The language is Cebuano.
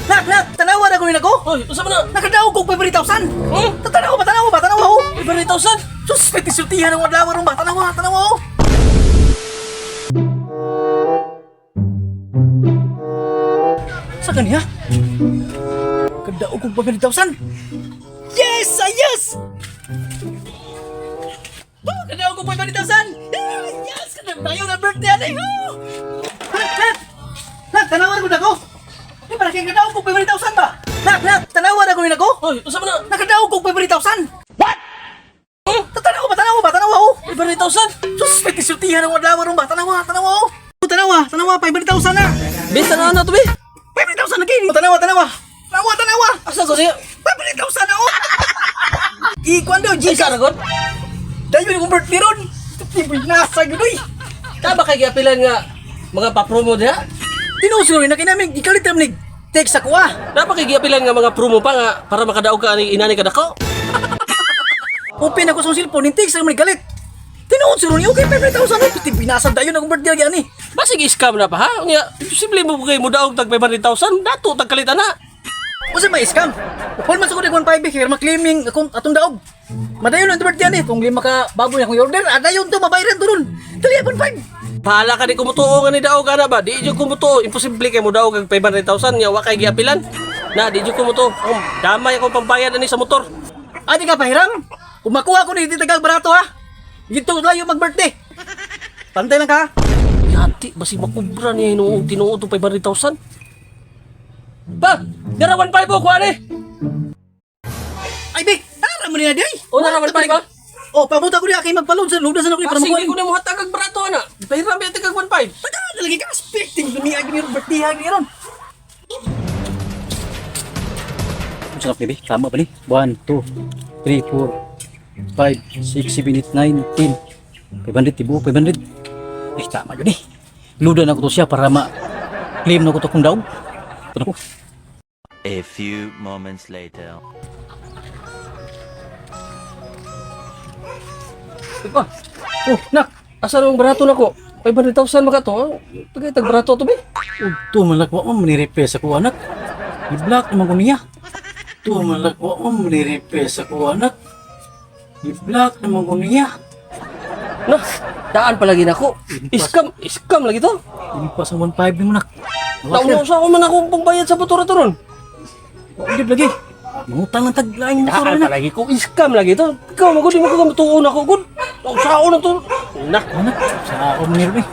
Nak, nak, tanawa na ko nako. Oy, unsa man na? Nakadaog kog 500,000. Hmm? Tanawa ba, tanawa ba, tanawa oh. 500,000? Sus, pwede sultihan ang adlaw ron ba? Tanawa, tanawa oh. Sa kaniya? Kadaog kog 500,000. Yes, ayos! Oh, kadaog kog 500,000. Yes, kadaog tayo na birthday ani. Oh! Nak, nak! Nak, tanawa ko nako. Di ba kay kadaog kog 500,000 ba? Nak, nak, tanawa na ko nako. Oy, unsa man na? Nakadaog kog 500,000. What? Hmm? Tanawa ba, tanawa ba, tanawa oh. 500,000? Sus, pwede sultihan ang adlaw ron ba? Tanawa, tanawa oh. Tanawa, tanawa, 500,000 na. Bista na na to be. 500,000 na kini. Tanawa, tanawa. Tanawa, tanawa. Asa ko siya? 500,000 na oh. Ikuan daw, Ay, Gcash. sa ragon? Dayon yung birthday ron. Nasa yun oy. Ta ba kay giapilan nga mga pa-promo diha? Tinuso rin na kinamig, ikalit naman ni text sa kuha. Na ba kay giapilan nga mga promo pa nga para makadaog ka ani inani kadako? Open ako sa cellphone, yung text naman ni galit. Tinuod rin, okay, 500,000 oh. Pati binasad dayon akong birthday lagi ani. Basig scam na pa ha? Unya, imposible mo kay mo daog tag 500,000, dato tag kalit ana. Usa may scam. Upol man sa kunig 1.5 kaya maklaiming akong atong daog. Madayon ang birthday ani kung lima ka baboy akong order, adayon to mabayran to ron. Dali 1.5. Bahala ka di kumutuo nga ni daog ana ba? Di jud kumutuo, imposible kay mo daog ang 500,000 nya wa kay giapilan. Na di jud kumutuo. Ang damay akong pambayad ani sa motor. Adi ka pahiram. Kung makuha ko ni di tagal barato ha. Dito layo mag-birthday. Pantay lang ka. Yati, basig makubra niya hinuog tinuod tong 500,000. Pa, dara 1.5 ko ani. Ay be, tara mo niya di ay. O nara 1.5 ba? Oh, pabuta ko niya kay magpalon sa ludas na ko ni para Basig makuha. di ko na mo hatag ang barato ana. Pahiram ya tigag 1.5. Tagal na lagi ka expecting dumi ag ni birthday ha ni ron. Ang sarap, baby. Tama ba ni? 1, 2, 3, 4, 5, 6, 7, 8, 9, 10. 500, tibo, 500. Ay, tama yun eh. Luda na ko to siya para ma-claim na ko to kung daog. Ito na ko. A few moments later. Pa, Oh, nak! asa nang barato nako? 500,000 maka to. Tagay tag barato to be. Ito, malak, wa mo manirepes ako, anak. I-block naman ko niya. Ito, malak, wa mo manirepes ako, anak. I-block naman ko niya. Na, daan palagi nako. Scam, scam lagi to. Impas ang 1.5 ni mo, nak. Taon sa ako man akong pangbayad sa motor to ron. Hindi lagi. Mangutang lang taglaing mo Daan na. palagi ko scam lagi to. Ikaw magud di mo ko tuon ako gud. Sao na to. Na, Anak, sa ako manirepes.